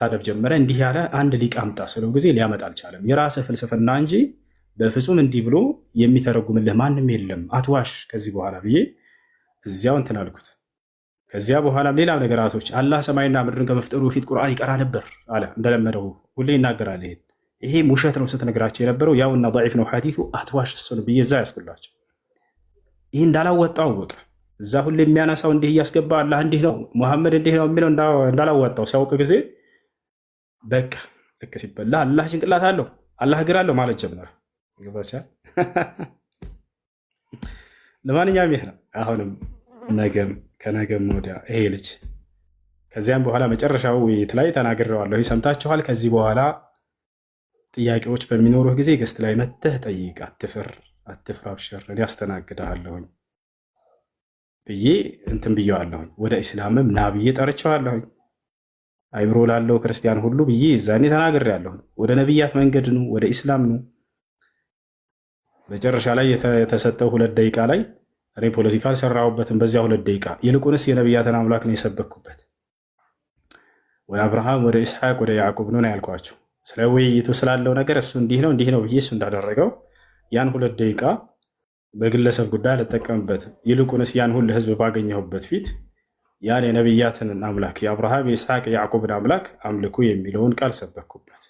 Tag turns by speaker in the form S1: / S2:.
S1: መሳደብ ጀመረ። እንዲህ ያለ አንድ ሊቅ አምጣ ስለው ጊዜ ሊያመጣ አልቻለም። የራስህ ፍልስፍና እንጂ በፍጹም እንዲህ ብሎ የሚተረጉምልህ ማንም የለም፣ አትዋሽ ከዚህ በኋላ ብዬ እዚያው እንትን አልኩት። ከዚያ በኋላም ሌላ ነገራቶች አላህ ሰማይና ምድርን ከመፍጠሩ በፊት ቁርአን ይቀራ ነበር አለ። እንደለመደው ሁሌ ይናገራል። ይሄን ይሄ ውሸት ነው ስትነግራቸው የነበረው ያውና ضዒፍ ነው ሐዲሱ፣ አትዋሽ እሱን ብዬ እዛ ያስኩላቸው። ይህ እንዳላወጣው አወቀ። እዛ ሁሌ የሚያነሳው እንዲህ እያስገባ አላህ እንዲህ ነው ሙሐመድ እንዲህ ነው የሚለው እንዳላወጣው ሲያውቅ ጊዜ በቃ ልክ ሲበላ አላህ ጭንቅላት አለው አላህ እግር አለው ማለት ጀመረ። ገባቻ? ለማንኛውም ይህ ነው። አሁንም ነገም ከነገም ወዲያ ይሄ ልጅ ከዚያም በኋላ መጨረሻው ውይይት ላይ ተናግሬዋለሁ፣ ሰምታችኋል። ከዚህ በኋላ ጥያቄዎች በሚኖሩህ ጊዜ guest ላይ መተህ ጠይቅ፣ አትፍር፣ አትፍራ፣ አብሽር፣ እኔ አስተናግድሃለሁኝ ብዬ እንትን ብዬዋለሁኝ። ወደ ኢስላምም ና ብዬ ጠርቼዋለሁኝ። አይምሮ ላለው ክርስቲያን ሁሉ ብዬ እዛኔ ተናግሬያለሁኝ። ወደ ነቢያት መንገድ ኑ፣ ወደ ኢስላም ኑ። መጨረሻ ላይ የተሰጠው 2 ደቂቃ ላይ እኔ ፖለቲካ አልሰራሁበትም። በዚያ 2 ደቂቃ ይልቁንስ የነቢያትን አምላክ ነው የሰበክኩበት። ወደ አብርሃም፣ ወደ ኢስሐቅ፣ ወደ ያዕቆብ ነው ያልኳቸው። ስለ ውይይቱ ስላለው ነገር እሱ እንዲህ ነው እንዲህ ነው ብዬ እሱ እንዳደረገው ያን 2 ደቂቃ በግለሰብ ጉዳይ አልጠቀምበትም። ይልቁንስ ያን ሁሉ ህዝብ ባገኘሁበት ፊት ያን የነቢያትን አምላክ የአብርሃም የኢስሐቅ የያዕቆብን አምላክ አምልኩ የሚለውን ቃል ሰበክኩበት።